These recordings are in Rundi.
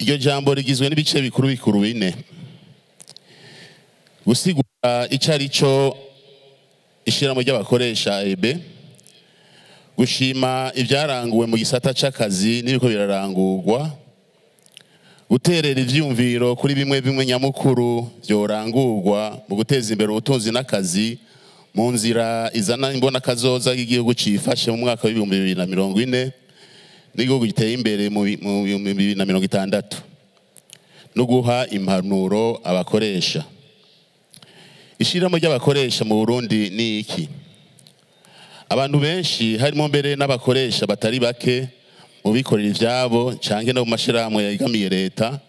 Iryo jambo rigizwe n'ibice bikuru bikuru bine: gusigura ico ari cyo ishirahamwe ry'abakoresha AEB, gushima ibyaranguwe mu gisata c'akazi n'ibiko birarangurwa, guterera ivyumviro kuri bimwe bimwe nyamukuru vyorangurwa mu guteza imbere ubutunzi n'akazi mu nzira izana imbonakazoza y'igihugu cifashe mu mwaka w'2040 n'igihugu giteye imbere mu 2060, no guha impanuro abakoresha. Ishirahamwe ry'abakoresha mu Burundi ni iki? Abantu benshi, harimo mbere n'abakoresha batari bake mu bikorera ivyabo canke no mu mashirahamwe yegamiye leta,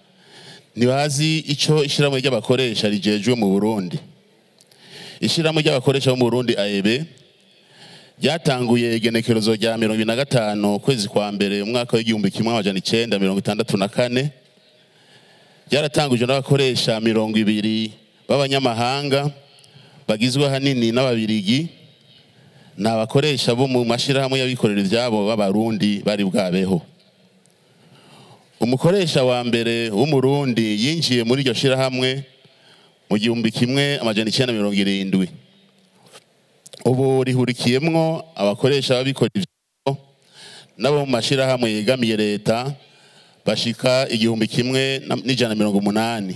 ntibazi ico ishirahamwe ry'abakoresha rijejwe mu Burundi. Ishirahamwe ry'abakoresha bo mu Burundi AEB ryatanguye igenekerezo rya 25 kwezi kwa mbere umwaka w'1964. Ryaratangujwe n'abakoresha 20 b'abanyamahanga bagizwe ahanini n'Ababirigi. Ni abakoresha bo mu mashirahamwe y'abikorera ivyabo b'Abarundi bari bwabeho. Umukoresha wa mbere w'Umurundi yinjiye muri iryo shirahamwe mu 1970. Ubu rihurikiyemwo abakoresha b'abikorera ivyabo n'abo mu mashirahamwe yegamiye leta bashika 1180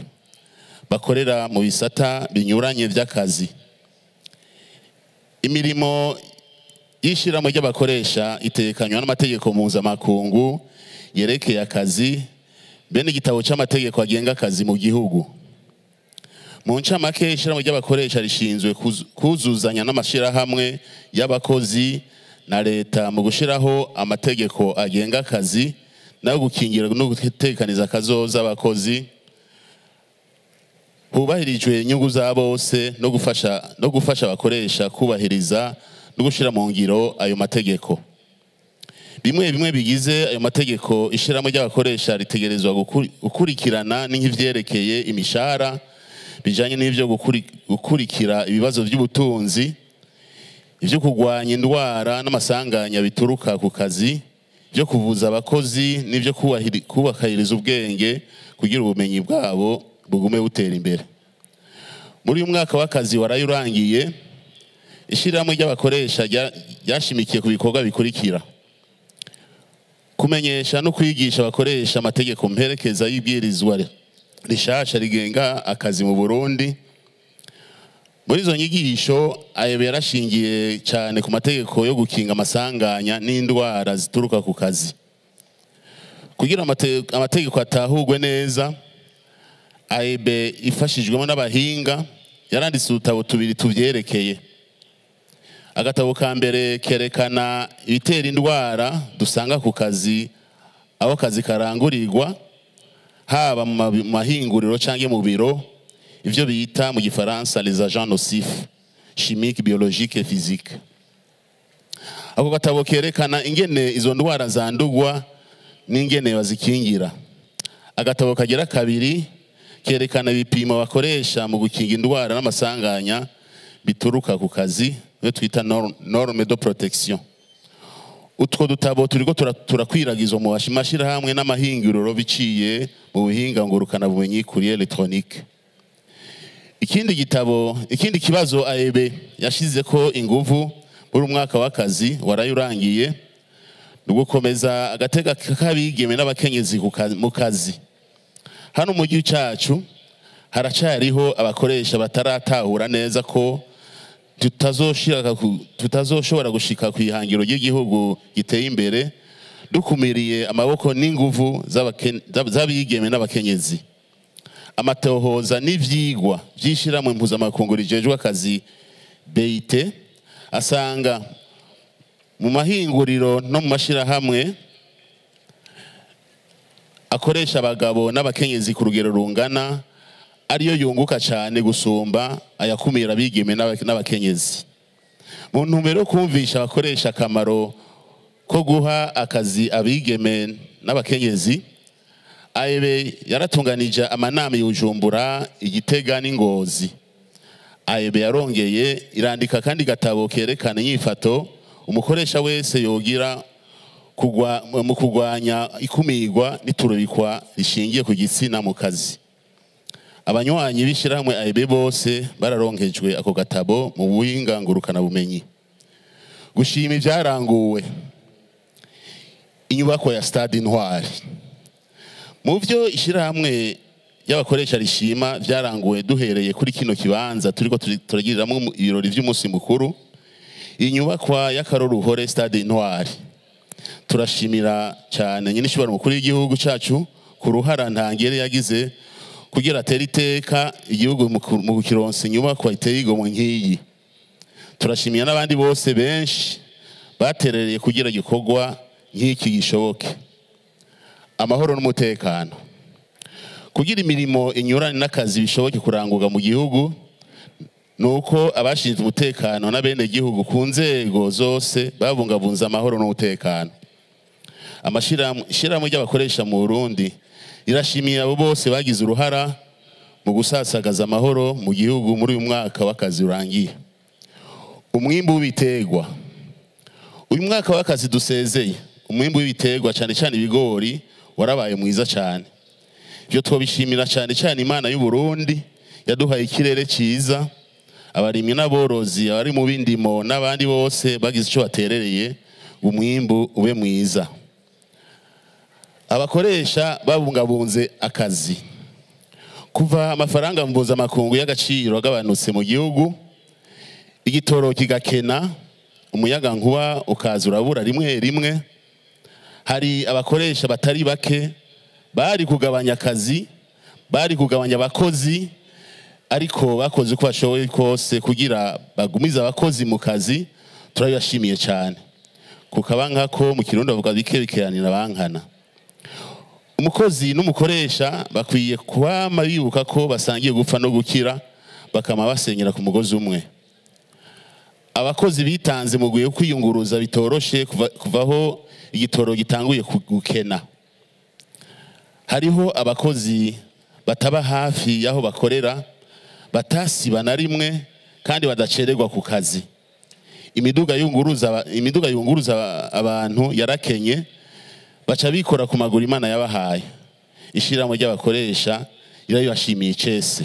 bakorera mu bisata binyuranye vy'akazi. Imirimo y'ishirahamwe ry'abakoresha itekanywa n'amategeko mpuzamakungu yerekeye akazi, bene igitabo c'amategeko agenga akazi mu gihugu. Mu ncamake, ishirahamwe ry'abakoresha rishinzwe kuzuzanya n'amashirahamwe y'abakozi na leta mu gushiraho amategeko agenga akazi nayo gukingira no gutekaniza akazoza abakozi, hubahirijwe inyungu za bose, no gufasha abakoresha kubahiriza no gushira mu ngiro ayo mategeko. Bimwe bimwe bigize ayo mategeko ishirahamwe ry'abakoresha ritegerezwa gukurikirana ni nk'ivyerekeye imishahara, bijanye n'ivyo gukurikira ibibazo by'ubutunzi, ivyo kurwanya indwara n'amasanganya bituruka ku kazi, byo kuvuza abakozi n'ivyo kubakahiriza ubwenge kugira ubumenyi bwabo bugume butera imbere. Muri uyu mwaka w'akazi waraye urangiye, ishirahamwe ry'abakoresha ryashimikiye ku bikorwa bikurikira: kumenyesha no kwigisha abakoresha amategeko mperekeza y'ibwirizwa rishasha rigenga akazi mu Burundi. Muri izo nyigisho, ayo yarashingiye cyane ku mategeko yo gukinga amasanganya n'indwara zituruka ku kazi. Kugira amategeko atahurwe neza, AEB ifashijwemo n'abahinga yaranditse udutabo tubiri tuvyerekeye. Agatabo ka mbere kerekana ibitera indwara dusanga ku kazi, aho akazi karangurirwa, haba mu mahinguriro canke mu biro, ivyo bita mu Gifaransa les agents nocifs chimiques, biologiques et physiques. Ako gatabo kerekana ingene izo ndwara zandugwa n'ingene bazikingira. Agatabo kagira kabiri kerekana ibipimo bakoresha mu gukinga indwara n'amasanganya bituruka ku kazi, iyo twita norme de protection. Utwo dutabo turiko turakwiragizwa mu mashirahamwe n'amahinguriro biciye mu buhinga ngurukanabumenyi, courrier électronique. Ikindi gitabo, ikindi kibazo AEB yashizeko inguvu muri umwaka w'akazi waraye urangiye ni ugukomeza agateka k'abigeme n'abakenyezi mu kazi. Hano mu gihugu cacu haracariho abakoresha bataratahura neza ko tutazoshobora gushika ku ihangiro ry'igihugu giteye imbere dukumiriye amaboko n'inguvu z'abigeme n'abakenyezi. Amatohoza n'ivyigwa vy'ishirahamwe mpuzamakungu rijejwe akazi BIT asanga mu mahinguriro no mu mashirahamwe akoresha abagabo n'abakenyezi ku rugero rungana ariyo yunguka cyane gusumba ayakumira abigeme n'abakenyezi. Mu ntumbero yo kumvisha abakoresha akamaro ko guha akazi abigeme n'abakenyezi, AEB yaratunganije amanama i Bujumbura, Igitega n'Ingozi. AEB yarongeye irandika kandi gatabo kerekana inyifato umukoresha wese yogira. mu kurwanya ikumigwa n'iturubikwa rishingiye ku gitsina mu kazi. Abanywanyi b'ishirahamwe AEB bose bararonkejwe ako gatabo mu buhinga ngurukanabumenyi. Gushima ivyaranguwe: inyubako ya Stade Intwari. Mu vyo ishirahamwe y'abakoresha rishima vyaranguwe, duhereye kuri kino kibanza turiko turagiriramwo ibirori vy'umunsi mukuru, inyubakwa y'akaroruhore Stade Intwari. Turashimira cyane nyine mukuru w'igihugu cacu ku ruhara ntangere yagize kugira atere iteka igihugu mu kukironsa inyubakwa iteye igomwe nk'iyi. Turashimira n'abandi bose benshi baterereye kugira igikorwa nk'iki gishoboke. Amahoro n'umutekano: kugira imirimo inyuranye n'akazi bishoboke kurangurwa mu gihugu, nuko abashinzwe umutekano n'abenegihugu ku nzego zose babungabunze amahoro n'umutekano. Ishirahamwe ry'abakoresha mu Burundi rirashimiye abo bose bagize uruhara mu gusasagaza amahoro mu gihugu muri uyu mwaka w'akazi urangiye. Umwimbu w'ibiterwa: uyu mwaka w'akazi dusezeye, umwimbu w'ibiterwa, cyane cyane ibigori, warabaye mwiza cyane. Ibyo twabishimira cyane cyane Imana y'u Burundi yaduhaye ikirere cyiza, abarimyi n'aborozi, abari mu bindimo n'abandi bose bagize icyo baterereye umwimbu ube mwiza. Abakoresha babungabunze akazi: kuva amafaranga mpuzamakungu y'agaciro agabanutse mu gihugu, igitoro kigakena, umuyaga nkuba ukaza urabura rimwe rimwe, hari abakoresha batari bake bari kugabanya akazi, bari kugabanya abakozi, ariko bakoze uko bashoboye kose kugira bagumize abakozi mu kazi. Turabibashimiye cyane. Kukaba nkako mu Kirundi bavuga bike bikeranira bankana. Umukozi n'umukoresha bakwiye kwama bibuka ko basangiye gupfa no gukira, bakama basenyera ku mugozi umwe. Abakozi bitanze mu gihe kwiyunguruza bitoroshe kuvaho igitoro gitanguye gukena. Hariho abakozi bataba hafi y'aho bakorera, batasiba na rimwe kandi badacererwa ku kazi. Imiduga yunguruza abantu yarakenye, baca bikora ku maguru Imana yabahaye. Ishirahamwe ry'abakoresha irabibashimiye icese.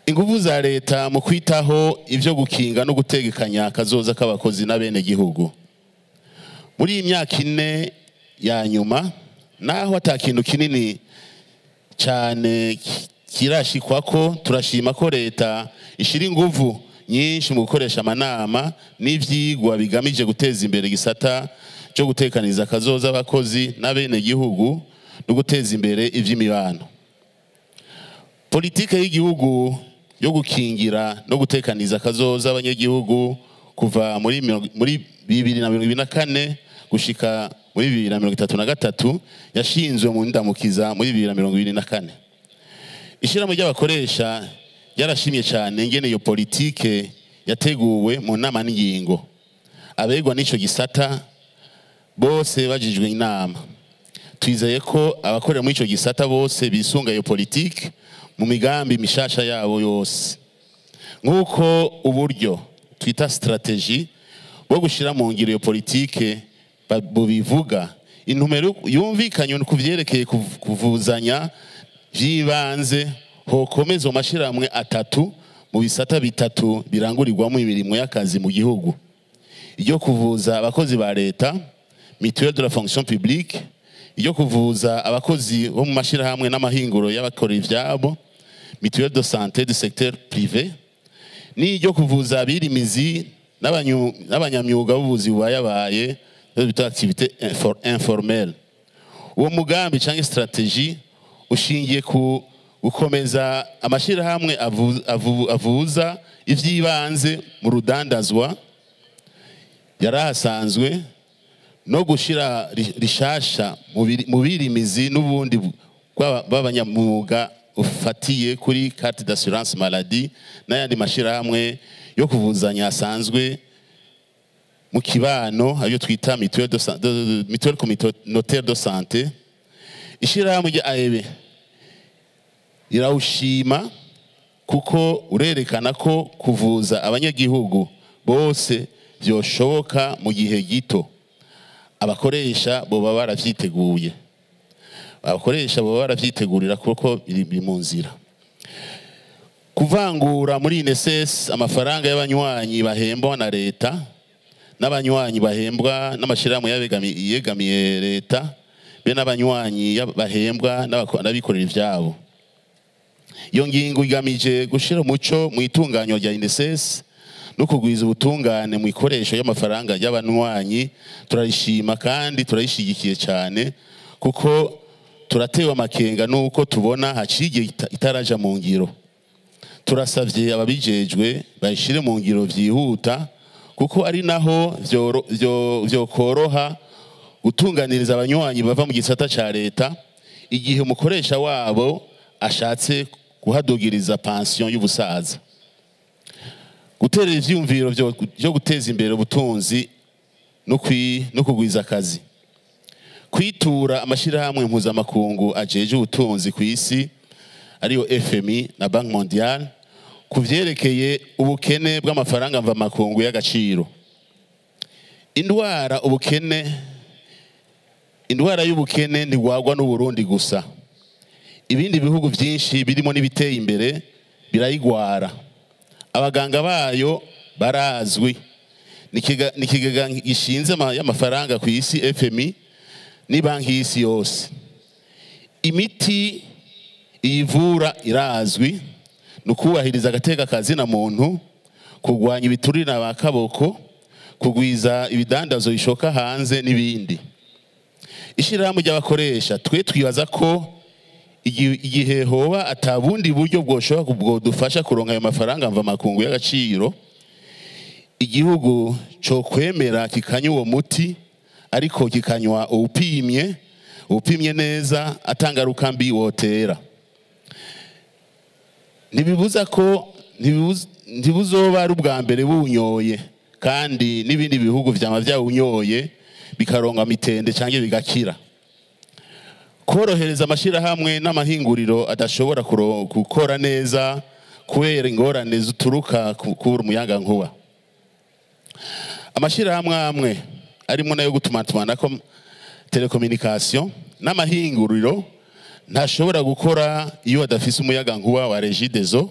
Inguvu za leta mu kwitaho ivyo gukinga no gutegekanya akazoza k'abakozi n'abenegihugu: muri iyi myaka 4 ya nyuma, naho ata kintu kinini cyane kirashikwako, turashima ko leta ishira inguvu nyinshi mu gukoresha amanama n'ivyigwa bigamije guteza imbere igisata cyo gutekaniza akazoza abakozi n'abenegihugu no guteza imbere ivy'imibano. Politike y'igihugu yo gukingira no gutekaniza akazoza abanyagihugu kuva muri 2024 gushika muri 2033 yashinzwe mu ndamukiza muri 2024. Ishirahamwe ry'abakoresha ryarashimye cyane ingene iyo politike yateguwe mu nama n'ingingo, abegwa n'ico gisata bose bajijwe inama. Twizeye ko abakorera muri ico gisata bose bisunga iyo politike mu migambi mishasha yabo yose, nk'uko uburyo twita stratégie bwo gushira mu ngiro iyo politike bubivuga. Intumero yumvikanye ku vyerekeye kuvuzanya vy'ibanze hokomeza mu mashirahamwe atatu mu bisata bitatu birangurirwamo imirimo y'akazi mu gihugu: iryo kuvuza abakozi ba leta, mutuelle de la fonction publique, iryo kuvuza abakozi bo mu mashirahamwe n'amahinguro y'abakora ivyabo, mutuelle de santé du secteur privé, n'iryo kuvuza abirimizi n'abanyamyuga b'ubuzi bubayabaye, bita activité informelle. Uwo mugambi cyangwa stratégie ushingiye ku gukomeza amashirahamwe avuza ivy'ibanze mu rudandazwa yarahasanzwe no gushira rishasha mu birimizi n'ubundi bw'abanyamwuga ufatiye kuri carte d'assurance maladie n'ayandi mashirahamwe yo kuvuzanya asanzwe mu kibano, ayo twita mutuelle communautaire de santé. Ishirahamwe rya AEB rirawushima kuko urerekana ko kuvuza abanyagihugu bose vyoshoboka mu gihe gito. Abakoresha boba baravyiteguye, abakoresha boba baravyitegurira kuko biri mu nzira. Kuvangura muri INSS amafaranga y'abanywanyi bahembwa na leta n'abanywanyi bahembwa n'amashirahamwe yegamiye leta, be n'abanywanyi bahembwa n'abikorera ivyabo. Iyo ngingo igamije gushira umuco mu itunganywa rya INSS no kugwiza ubutungane mu ikoresho y'amafaranga y'abanywanyi. Turayishima kandi turayishigikiye cyane, kuko turatewe amakenga nuko tubona haciye itaraja mu ngiro. Turasavye ababijejwe bayishire mu ngiro vyihuta, kuko ari naho vyokoroha gutunganiriza abanywanyi bava mu gisata ca leta igihe umukoresha wabo ashatse kuhadugiriza pension y'ubusaza. Guterera ivyumviro vyo guteza imbere ubutunzi no kugwiza akazi. Kwitura amashirahamwe mpuzamakungu ajeje ubutunzi ku isi, ariyo FMI na Banque Mondiale, kuvyerekeye ubukene bw'amafaranga mvamakungu y'agaciro. Indwara y'ubukene ntigwagwa n'u Burundi gusa. Ibindi bihugu vyinshi birimo n'ibiteye imbere birayigwara. Abaganga bayo barazwi. Nikigega gishinze y'amafaranga ku isi FMI ni banki y'isi yose. Imiti iyivura irazwi, ni ukubahiriza agateka kazina muntu, kurwanya ibiturire ba kaboko, kugwiza ibidandazo bishoka hanze n'ibindi. Ishirahamwe ry'abakoresha twe twibaza ko igihe hoba atabundi buryo bwoshobora bwodufasha kuronka ayo mafaranga mva makungu y'agaciro, igihugu cyo kwemera kikanywa uwo muti, ariko kikanywa upimye neza atangaruka mbi wotera. Ntibibuza ko ntibuzoba ari ubwa mbere bunyoye, kandi n'ibindi bihugu vyama vyawunyoye bikaronga mitende canke bigakira. Korohereza amashirahamwe n'amahinguriro adashobora gukora neza kubera ingorane zituruka kubura umuyaga nkuba. Amashirahamwe amwe arimo nayo gutumatumanako telecommunication n'amahinguriro ntashobora gukora iyo adafise umuyaga nkuba wa Regideso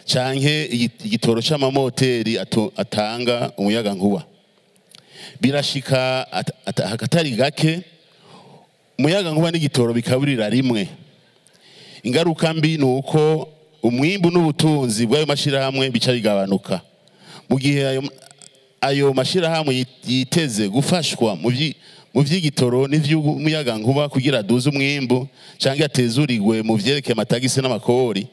canke igitoro c'amamoteri atanga umuyaga nkuba. Birashika akatari gake umuyaga nkuba n'igitoro bikaburira rimwe. Ingaruka mbi nuko umwimbu n'ubutunzi bw'ayo mashirahamwe bica bigabanuka. Mu gihe ayo mashirahamwe yiteze gufashwa mu vy'igitoro n'ivy'umuyaga nkuba kugira aduze umwimbu canke atezurigwe mu vyerekeye amatagisi n'amakori,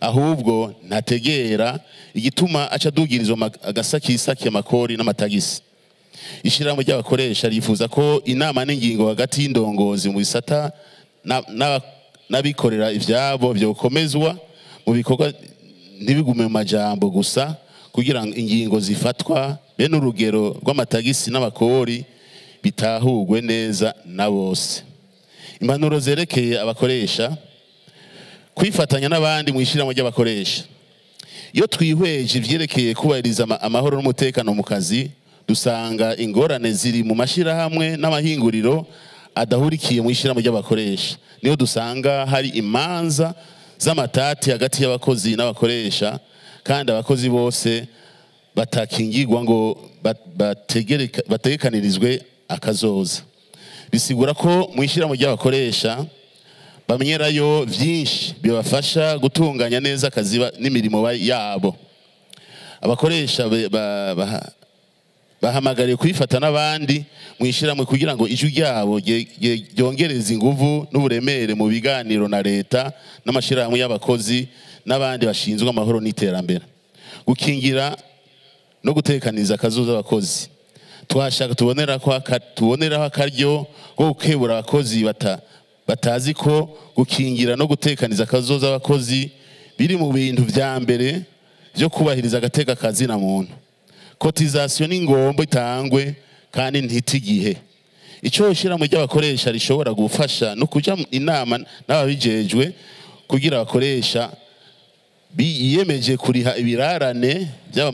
ahubwo ntategera igituma aca adugirizwa agasakisaki amakori n'amatagisi. Ishirahamwe ry'abakoresha rifuza ko inama n'ingingo hagati y'indongozi mu bisata n'abikorera ivyabo vyokomezwa mu bikorwa, ntibigume mu majambo gusa, kugira ngo ingingo zifatwa bene urugero rw'amatagisi n'amakori bitahurwe neza na bose. Impanuro zerekeye abakoresha: kwifatanya n'abandi mu ishirahamwe ry'abakoresha. Iyo twihweje ivyerekeye kubahiriza amahoro n'umutekano mu kazi, dusanga ingorane ziri mu mashirahamwe n'amahinguriro adahurikiye mu ishirahamwe ry'abakoresha. Niyo dusanga hari imanza z'amatati hagati y'abakozi n'abakoresha, kandi abakozi bose batakingirwa ngo bategekanirizwe akazoza. Bisigura ko mu ishirahamwe ry'abakoresha bamenyerayo vyinshi bibafasha gutunganya neza akazi n'imirimo yabo. Abakoresha bahamagariye kwifata n'abandi mu ishirahamwe kugira ngo ijwi ryabo ryongereze inguvu n'uburemere mu biganiro na leta n'amashirahamwe y'abakozi n'abandi bashinzwe amahoro n'iterambere. Gukingira no gutekaniza akazoza abakozi. Twashaka tuboneraho akaryo ko gukebura abakozi batazi ko gukingira no gutekaniza akazoza abakozi biri mu bintu vya mbere byo kubahiriza agateka kazi na muntu. Cotisation ni ngomba itangwe kandi ntitigihe. Ico ishirahamwe ry'abakoresha rishobora gufasha no kuja inama n'ababijejwe kugira abakoresha biyemeje kuriha ibirarane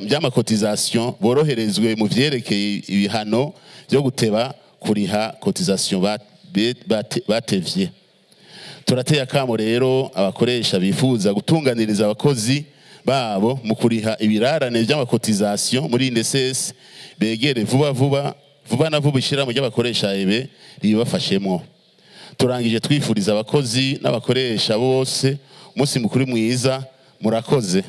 by'amakotisation boroherezwe mu vyerekeye ibihano byo guteba Kuriha cotisation batevye. Turateye akamo rero abakoresha bifuza gutunganiriza abakozi babo mu kuriha ibirarane by'ama cotisations muri INSS, begere vuba vuba vuba na vuba ishyirahamwe ry'abakoresha AEB ribafashemwo. Turangije twifuriza abakozi n'abakoresha bose umunsi mukuru mwiza. Murakoze.